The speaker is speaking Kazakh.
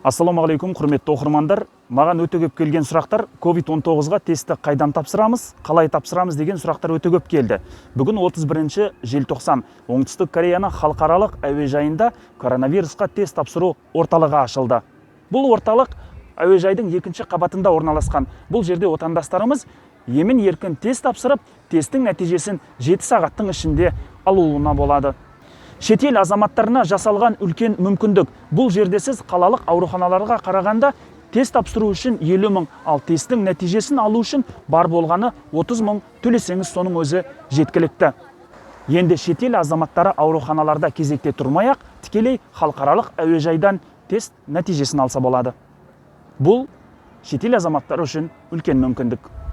Ассалаумағалейкум, құрметті оқырмандар! Маған өте көп келген сұрақтар: COVID-19-ға тестті қайдан тапсырамыз, қалай тапсырамыз деген сұрақтар өте көп келді. Бүгін 31 желтоқсан. Оңтүстік Кореяның халықаралық әуежайында коронавирусқа тест тапсыру орталығы ашылды. Бұл орталық әуежайдың екінші қабатында орналасқан. Бұл жерде отандастарымыз емін еркін тест тапсырып, тесттің нәтижесін 7 сағаттың ішінде алуына болады. Шетел азаматтарына жасалған үлкен мүмкіндік. Бұл жерде сіз қалалық ауруханаларға қарағанда тест тапсыру үшін 50 мың, ал тесттің нәтижесін алу үшін бар болғаны 30 мың төлесеңіз, соның өзі жеткілікті. Енді шетел азаматтары ауруханаларда кезекте тұрмай ақ, тікелей халықаралық әуежайдан тест нәтижесін алса болады. Бұл шетел азаматтары үшін үлкен мүмкіндік.